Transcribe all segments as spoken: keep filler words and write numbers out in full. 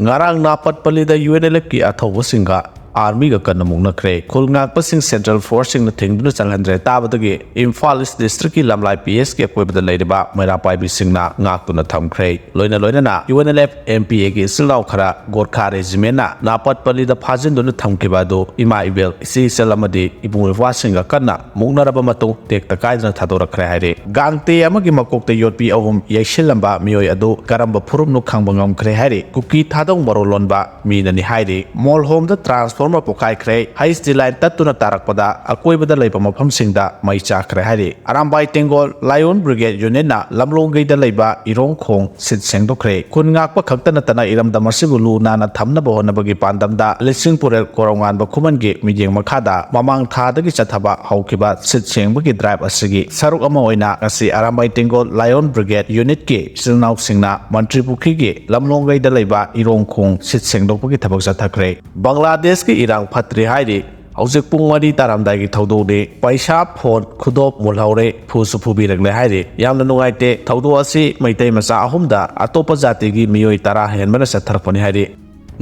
ꯉꯔꯥꯡ ꯅꯥꯄꯠꯄꯜꯂꯤꯗ U N L ꯑꯦꯐꯀꯤ ꯑꯊꯧꯕꯁꯤꯡꯒ ꯑꯥꯔꯃꯤꯒ ꯀꯟꯅ ꯃꯨꯛꯅꯈ꯭ꯔꯦ꯫ ꯈꯨꯜ ꯉꯥꯛꯄꯁꯤꯡ ꯁꯦꯟꯇ꯭ꯔꯦꯜ ꯐꯣꯔꯁꯁꯤꯡꯅ ꯊꯤꯡꯗꯨꯅ ꯆꯪꯍꯟꯗ꯭ꯔꯦ ꯇꯥꯕꯗꯒꯤ ꯏꯝꯐꯥꯜ ꯏꯁ ꯗꯤꯁꯇ꯭ꯔꯤꯛꯀꯤ ꯂꯝꯂꯥꯏ ꯄꯤ ꯑꯦꯁꯀꯤ ꯑꯀꯣꯏꯕꯗ ꯂꯩꯔꯤꯕ ꯃꯩꯔꯥ ꯄꯥꯏꯕꯤꯁꯤꯡꯅ ꯉꯥꯛꯇꯨꯅ ꯊꯝꯈ꯭ꯔꯦ꯫ ꯂꯣꯏꯅ ꯂꯣꯏꯅꯅ U N L F M P ꯑꯦꯒꯤ ꯏꯆꯤꯜ ꯏꯅꯥꯎ ꯈꯔ ꯒꯣꯔꯈꯥ ꯔꯦꯖꯤꯃꯦꯟꯅ ꯅꯥꯄꯠꯄꯜꯂꯤꯗ ꯐꯥꯖꯤꯟꯗꯨꯅ ꯊꯝꯈꯤꯕ ꯑꯗꯨ ꯏꯃꯥ ꯏꯕꯦꯜ, ꯏꯆꯦ ꯏꯆꯜ ꯑꯃꯗꯤ ꯏꯕꯨꯡ ꯏꯄ꯭ꯋꯥꯁꯤꯡꯒ ꯀꯟꯅ ꯃꯨꯛꯅꯔꯕ ꯃꯇꯨꯡ ꯇꯦꯛꯇ ꯀꯥꯏꯗꯅ ꯊꯥꯗꯣꯔꯛꯈ꯭ꯔꯦ ꯍꯥꯏꯔꯤ꯫ ꯒꯥꯡꯇꯦ ꯑꯃꯒꯤ ꯃꯀꯣꯛꯇ ꯌꯣꯠꯄꯤ ꯑꯍꯨꯝ ꯌꯩꯁꯤꯜꯂꯝꯕ ꯃꯤꯑꯣꯏ ꯑꯗꯨ ꯀꯔꯝꯕ ꯐꯨꯔꯨꯞꯅꯣ ꯈꯪꯕ ꯉꯝꯈ꯭ꯔꯦ ꯍꯥꯏꯔꯤ꯫ ꯀꯨꯀꯤ ꯊꯥꯗꯧ ꯃꯔꯣꯜ ꯂꯣꯟꯕ ꯃꯤꯅꯅꯤ ꯍꯥꯏꯔꯤ꯫ ꯃꯣꯜꯍꯣꯝꯗ ꯇ꯭ꯔꯥꯟꯁꯐꯣꯔꯃꯔ ꯄꯣꯈꯥꯏꯈ꯭ꯔꯦ꯫ ꯍꯩꯁ ꯗꯤ ꯂꯥꯏꯟ ꯇꯠꯇꯨꯅ ꯇꯥꯔꯛꯄꯗ ꯑꯀꯣꯏꯕꯗ ꯂꯩꯕ ꯃꯐꯝꯁꯤꯡꯗ ꯃꯩ ꯆꯥꯛꯈ꯭ꯔꯦ ꯍꯥꯏꯔꯤ꯫ ꯑꯔꯥꯝꯕꯥꯏ ꯇꯦꯡꯒꯣꯜ ꯂꯥꯏꯑꯣꯟ ꯕ꯭ꯔꯤꯒꯦꯗ ꯌꯨꯅꯤꯠꯅ ꯂꯝꯂꯣꯡꯒꯩꯗ ꯂꯩꯕ ꯏꯔꯣꯡ ꯈꯣꯡ ꯁꯤꯠ ꯁꯦꯡꯗꯣꯛꯈ꯭ꯔꯦ꯫ ꯈꯨꯟ ꯉꯥꯛꯄ ꯈꯛꯇ ꯅꯠꯇꯅ ꯏꯔꯝꯗꯝ ꯑꯁꯤꯕꯨ ꯂꯨ ꯅꯥꯟꯅ ꯊꯝꯅꯕ ꯍꯣꯠꯅꯕꯒꯤ ꯄꯥꯟꯗꯝꯗ ꯂꯤꯁꯤꯡ ꯄꯨꯔꯦꯜ ꯀꯣꯔꯧꯉꯥꯟꯕ ꯈꯨꯃꯟꯒꯤ ꯃꯤꯠꯌꯦꯡ ꯃꯈꯥꯗ ꯃꯃꯥꯡ ꯊꯥꯗꯒꯤ ꯆꯠꯊꯕ ꯍꯧꯈꯤꯕ ꯁꯤꯠ ꯁꯦꯡꯕꯒꯤ ꯗ꯭ꯔꯥꯏꯕ ꯑꯁꯤꯒꯤ ꯁꯔꯨꯛ ꯑꯃ ꯑꯣꯏꯅ ꯉꯁꯤ ꯑꯔꯥꯝꯕꯥꯏ ꯇꯦꯡꯒꯣꯜ ꯂꯥꯏꯑꯣꯟ ꯕ꯭ꯔꯤꯒꯦꯗ ꯌꯨꯅꯤꯠꯀꯤ ꯏꯆꯤꯜ ꯏꯅꯥꯎꯁꯤꯡꯅ ꯃꯟꯇ꯭ꯔꯤ ꯄꯨꯈ꯭ꯔꯤꯒꯤ ꯂꯝꯂꯣꯡꯒꯩꯗ ꯂꯩꯕ ꯏꯔꯣꯡ ꯈꯣꯡ ꯁꯤꯠ ꯁꯦꯡꯗꯣꯛꯄꯒꯤ ꯊꯕꯛ ꯆꯠꯊꯈ꯭ꯔꯦ꯫ ꯕꯪꯒ꯭ꯂꯥꯗꯦꯁꯀꯤ ꯏꯔꯥꯡ ꯐꯠꯇ꯭ꯔꯤ ꯍꯥꯏꯔꯤ꯫ ꯍꯧꯖꯤꯛ ꯄꯨꯡ ꯃꯔꯤ ꯇꯥꯔꯝꯗꯥꯏꯒꯤ ꯊꯧꯗꯣꯛꯅꯤ꯫ ꯄꯩꯁꯥ, ꯐꯣꯟ, ꯈꯨꯗꯣꯞ ꯃꯨꯜꯍꯧꯔꯦ, ꯐꯨꯁꯨ ꯐꯨꯕꯤꯔꯛꯂꯦ ꯍꯥꯏꯔꯤ꯫ ꯌꯥꯝꯅ ꯅꯨꯡꯉꯥꯏꯇꯦ꯫ ꯊꯧꯗꯣꯛ ꯑꯁꯤ ꯃꯩꯇꯩ ꯃꯆꯥ ꯑꯍꯨꯝꯗ ꯑꯇꯣꯞꯄ ꯖꯥꯇꯤꯒꯤ ꯃꯤꯑꯣꯏ ꯇꯔꯥ ꯍꯦꯟꯕꯅ ꯆꯠꯊꯔꯛꯄꯅꯤ ꯍꯥꯏꯔꯤ꯫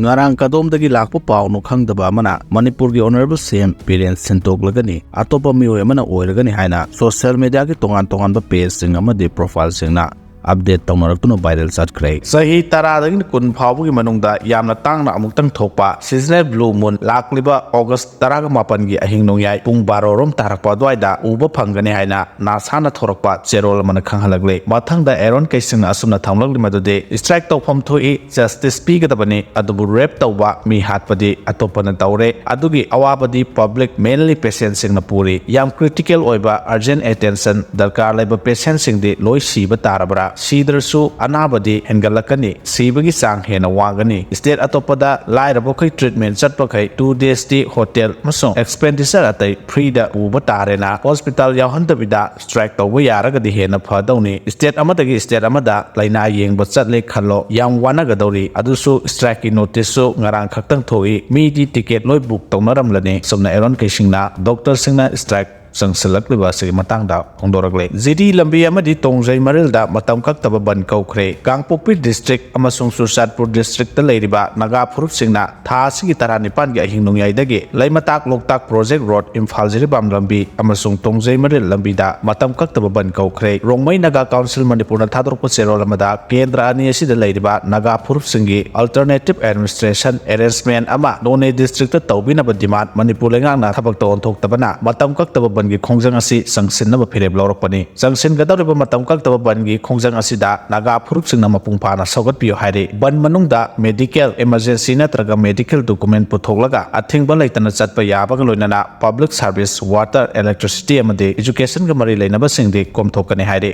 ꯉꯔꯥꯡ ꯀꯗꯣꯝꯗꯒꯤ ꯂꯥꯛꯄ ꯄꯥꯎꯅꯣ ꯈꯪꯗꯕ ꯑꯃꯅ ꯃꯅꯤꯄꯨꯔꯒꯤ ꯑꯣꯅꯔꯦꯕꯜ ꯁꯤ ꯑꯦꯝ ꯕꯤꯔꯦꯟ ꯁꯤꯟꯇꯣꯛꯂꯒꯅꯤ, ꯑꯇꯣꯞꯄ ꯃꯤꯑꯣꯏ ꯑꯃꯅ ꯑꯣꯏꯔꯒꯅꯤ ꯍꯥꯏꯅ ꯁꯣꯁꯤꯌꯦꯜ ꯃꯦꯗꯤꯌꯥꯒꯤ ꯇꯣꯉꯥꯟ ꯇꯣꯉꯥꯟꯕ ꯄꯦꯖꯁꯤꯡ ꯑꯃꯗꯤ ꯄ꯭ꯔꯣꯐꯥꯏꯜꯁꯤꯡꯅ ꯑꯞꯗꯦꯠ ꯇꯧꯅꯔꯛꯇꯨꯅ ꯚꯥꯏꯔꯦꯜ ꯆꯠꯈ꯭ꯔꯦ꯫ ꯆꯍꯤ ꯇꯔꯥꯗꯒꯤꯅ ꯀꯨꯟ ꯐꯥꯎꯕꯒꯤ ꯃꯅꯨꯡꯗ ꯌꯥꯝꯅ ꯇꯥꯡꯅ ꯑꯃꯨꯛꯇꯪ ꯊꯣꯛꯄ ꯁꯤꯖꯅꯦꯜ ꯕ꯭ꯂꯨ ꯃꯨꯟ ꯂꯥꯛꯂꯤꯕ ꯑꯣꯒꯁ ꯇꯔꯥꯒ ꯃꯥꯄꯟꯒꯤ ꯑꯍꯤꯡ ꯅꯣꯡꯌꯥꯏ ꯄꯨꯡ ꯕꯥꯔꯣ ꯔꯣꯝ ꯇꯥꯔꯛꯄ ꯑꯗꯨꯋꯥꯏꯗ ꯎꯕ ꯐꯪꯒꯅꯤ ꯍꯥꯏꯅ ꯅꯥꯁꯥꯅ ꯊꯣꯔꯛꯄ ꯆꯦꯔꯣꯜ ꯑꯃꯅ ꯈꯪꯍꯜꯂꯛꯂꯤ꯫ ꯃꯊꯪꯗ ꯑꯦꯔꯣꯟ ꯀꯩꯁꯤꯡꯅ ꯑꯁꯨꯝꯅ ꯊꯝꯂꯛꯂꯤ ꯃꯗꯨꯗꯤ, ꯁ꯭ꯇ꯭ꯔꯥꯏꯛ ꯇꯧꯐꯝ ꯊꯣꯛꯏ, ꯖꯁꯇꯤꯁ ꯄꯤꯒꯗꯕꯅꯤ, ꯑꯗꯨꯕꯨ ꯔꯦꯞ ꯇꯧꯕ ꯃꯤ ꯍꯥꯠꯄꯗꯤ ꯑꯇꯣꯞꯄꯅ ꯇꯧꯔꯦ꯫ ꯑꯗꯨꯒꯤ ꯑꯋꯥꯕꯗꯤ ꯄꯕ꯭ꯂꯤꯛ, ꯃꯦꯟꯂꯤ ꯄꯦꯁꯦꯟꯁꯤꯡꯅ ꯄꯨꯔꯤ꯫ ꯌꯥꯝ ꯀ꯭ꯔꯤꯇꯤꯀꯦꯜ ꯑꯣꯏꯕ, ꯑꯔꯖꯦꯟ ꯑꯦꯇꯦꯟꯁꯟ ꯗꯔꯀꯥꯔ ꯂꯩꯕ ꯄꯦꯁꯦꯟꯁꯤꯡꯗꯤ ꯂꯣꯏ ꯁꯤꯕ ꯇꯥꯔꯕ꯭ꯔꯥ? ꯁꯤꯗ꯭ꯔꯁꯨ ꯑꯅꯥꯕꯗꯤ ꯍꯦꯟꯒꯠꯂꯛꯀꯅꯤ꯫ ꯁꯤꯕꯒꯤ ꯆꯥꯡ ꯍꯦꯟꯅ ꯋꯥꯡꯒꯅꯤ꯫ ꯁ꯭ꯇꯦꯠ ꯑꯇꯣꯞꯄꯗ ꯂꯥꯏꯔꯕꯈꯩ ꯇ꯭ꯔꯤꯠꯃꯦꯟ ꯆꯠꯄꯈꯩ ꯇꯨ ꯗꯦꯖꯇꯤ ꯍꯣꯇꯦꯜ ꯑꯃꯁꯨꯡ ꯑꯦꯛꯁꯄꯦꯟꯗꯤꯆꯔ ꯑꯇꯩ ꯐ꯭ꯔꯤꯗ ꯎꯕ ꯇꯥꯔꯦꯅ ꯍꯣꯁꯄꯤꯇꯥꯜ ꯌꯥꯎꯍꯟꯗꯕꯤꯗ ꯁ꯭ꯇ꯭ꯔꯥꯏꯛ ꯇꯧꯕ ꯌꯥꯔꯒꯗꯤ ꯍꯦꯟꯅ ꯐꯗꯧꯅꯤ꯫ ꯁ꯭ꯇꯦꯠ ꯑꯃꯗꯒꯤ ꯁ꯭ꯇꯦꯠ ꯑꯃꯗ ꯂꯥꯏꯅꯥ ꯌꯦꯡꯕ ꯆꯠꯂꯦ ꯈꯜꯂꯣ, ꯌꯥꯝ ꯋꯥꯅꯒꯗꯧꯔꯤ꯫ ꯑꯗꯨꯁꯨ ꯁ꯭ꯇ꯭ꯔꯥꯏꯛꯀꯤ ꯅꯣꯇꯤꯁꯁꯨ ꯉꯔꯥꯡ ꯈꯛꯇꯪ ꯊꯣꯛꯏ꯫ ꯃꯤꯗꯤ ꯇꯤꯀꯦꯠ ꯂꯣꯏ ꯕꯨꯛ ꯇꯧꯅꯔꯝꯂꯅꯤ꯫ ꯁꯨꯝꯅ ꯑꯦꯔꯣꯟ ꯀꯩꯁꯤꯡꯅ ꯗꯣꯛꯇꯔꯁꯤꯡꯅ ꯁ꯭ꯇ꯭ꯔꯥꯏꯛ ꯆꯪꯁꯤꯜꯂꯛꯂꯤꯕ ꯑꯁꯤꯒꯤ ꯃꯇꯥꯡꯗ ꯐꯣꯡꯗꯣꯔꯛꯂꯦ꯫ ꯖꯤꯔꯤ ꯂꯝꯕꯤ ꯑꯃꯗꯤ ꯇꯣꯡꯖꯩ ꯃꯔꯤꯜꯗ ꯃꯇꯝ ꯀꯛꯇꯕ ꯕꯟ ꯀꯧꯈ꯭ꯔꯦ꯫ ꯀꯥꯡꯄꯣꯛꯄꯤ ꯗꯤꯁꯇ꯭ꯔꯤꯛ ꯑꯃꯁꯨꯡ ꯆꯨꯔꯆꯥꯟꯄꯨꯔ ꯗꯤꯁꯇ꯭ꯔꯤꯛꯇ ꯂꯩꯔꯤꯕ ꯅꯥꯒꯥ ꯐꯨꯔꯨꯞꯁꯤꯡꯅ ꯊꯥ ꯑꯁꯤꯒꯤ ꯇꯔꯥꯅꯤꯄꯥꯟꯒꯤ ꯑꯍꯤꯡ ꯅꯣꯡꯌꯥꯏꯗꯒꯤ ꯂꯩꯃꯇꯥꯛ ꯂꯣꯛꯇꯥꯛ ꯄ꯭ꯔꯣꯖꯦꯛ ꯔꯣꯗ ꯏꯝꯐꯥꯜ ꯖꯤꯔꯤꯕꯥꯝ ꯂꯝꯕꯤ ꯑꯃꯁꯨꯡ ꯇꯣꯡꯖꯩ ꯃꯔꯤꯜ ꯂꯝꯕꯤꯗ ꯃꯇꯝ ꯀꯛꯇꯕ ꯕꯟ ꯀꯧꯈ꯭ꯔꯦ꯫ ꯔꯣꯡꯃꯩ ꯅꯥꯒꯥ ꯀꯥꯎꯟꯁꯤꯜ ꯃꯅꯤꯄꯨꯔꯅ ꯊꯥꯗꯣꯔꯛꯄ ꯆꯦꯔꯣꯜ ꯑꯃꯗ ꯀꯦꯟꯗ꯭ꯔ ꯑꯅꯤ ꯑꯁꯤꯗ ꯂꯩꯔꯤꯕ ꯅꯥꯒꯥ ꯐꯨꯔꯨꯞꯁꯤꯡꯒꯤ alternative administration arrangement ꯑꯃ ꯅꯣꯅꯦ ꯗꯤꯁꯇ꯭ꯔꯤꯛꯇ ꯇꯧꯕꯤꯅꯕ ꯗꯤꯃꯥꯟ ꯃꯅꯤꯄꯨꯔ ꯂꯩꯉꯥꯛꯅ ꯊꯕꯛꯇ ꯑꯣꯟꯊꯣꯛꯇꯕꯅ ꯃꯇꯝ ꯀꯛꯇꯕ ꯕꯟꯒꯤ ꯈꯣꯡꯖꯪ ꯑꯁꯤ ꯆꯪꯁꯤꯟꯅꯕ ꯐꯤꯔꯦꯞ ꯂꯧꯔꯛꯄꯅꯤ꯫ ꯆꯪꯁꯤꯟꯒꯗꯧꯔꯤꯕ ꯃꯇꯝ ꯀꯛꯇꯕ ꯕꯟꯒꯤ ꯈꯣꯡꯖꯪ ꯑꯁꯤꯗ ꯅꯥꯒꯥ ꯐꯨꯔꯨꯞꯁꯤꯡꯅ ꯃꯄꯨꯡ ꯐꯥꯅ ꯁꯧꯒꯠꯄꯤꯌꯨ ꯍꯥꯏꯔꯤ꯫ ꯕꯟ ꯃꯅꯨꯡꯗ medical emergency ꯅꯠꯇ꯭ꯔꯒ medical document ꯄꯨꯊꯣꯛꯂꯒ ꯑꯊꯤꯡꯕ ꯂꯩꯇꯅ ꯆꯠꯄ ꯌꯥꯕꯒ ꯂꯣꯏꯅꯅ public service, water, electricity ꯑꯃꯗꯤ educationꯒ ꯃꯔꯤ ꯂꯩꯅꯕꯁꯤꯡꯗꯤ ꯀꯣꯝꯊꯣꯛꯀꯅꯤ ꯍꯥꯏꯔꯤ꯫